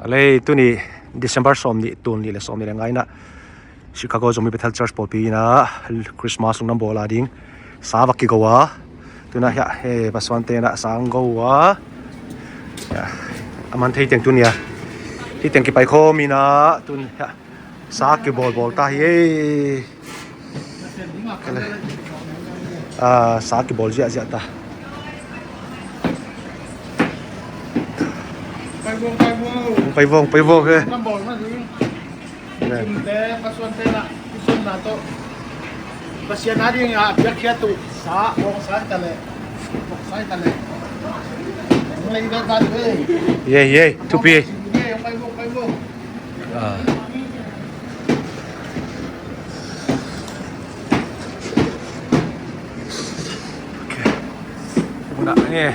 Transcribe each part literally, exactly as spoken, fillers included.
A lei, tuni December sawm nih, tul nih le sawm nih le nga in ah Chicago Zomi Bethel Church pawlpi in ah Christmas lungdam bawl a ding sa va kigo a. Tun ah hiah, he, Pa Suante in ah sa hong go a. Hiah, a man thei teng tuni a, hih teng kipai khawm in ah tun hiah sa kibawlbawl ta hi ei. Ka le. Ah, sa kibawl ziahziah ta. Pai vong, pai vong. Pai vong, pai vong, he. Kan bawl mah ding. Ne. Kimte, Pa Suante na, Pa Suante na tawh. Pasian a ding a piakkhiat uh sa, bawngsa hi ta leh. Bawngsa hi ta leh. Hong lei dawh ta ding ei. Ye, ye, thupi. Ye, pai vong, pai vong. Ah. Ok. Muna nge.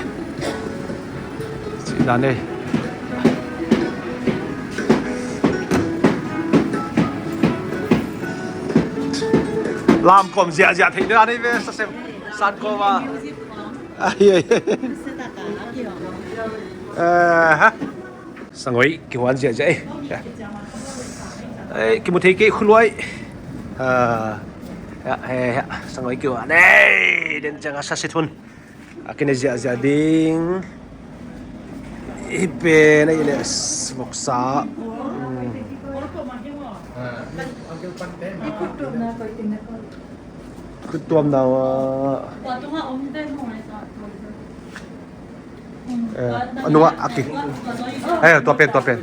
Cih dan ei. Lam kawm ziahziah theih dan ei ve, sa sem san kawm a. Ai, ai, ai. Eh, ha. Sangoi kihuan ziahziah ei. Ei, kimu thei kei khuluai. Ah, ya, he, ya. Sangoi kihuan ei, den ciang a sa sit hun a kine ziahziah ding. Hi pen ei le voksa. Hmm. Khut tuamna uh a. Eh, a nungah a ki. Eh, tua pen, tua pen.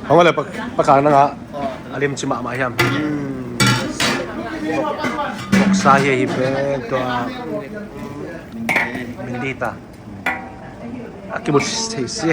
Hong le pa, pa kang nang a, a lim ci mahmah hiam. Hmm. Voksa hi hi pen tua. Min di ta. A kimu thei si.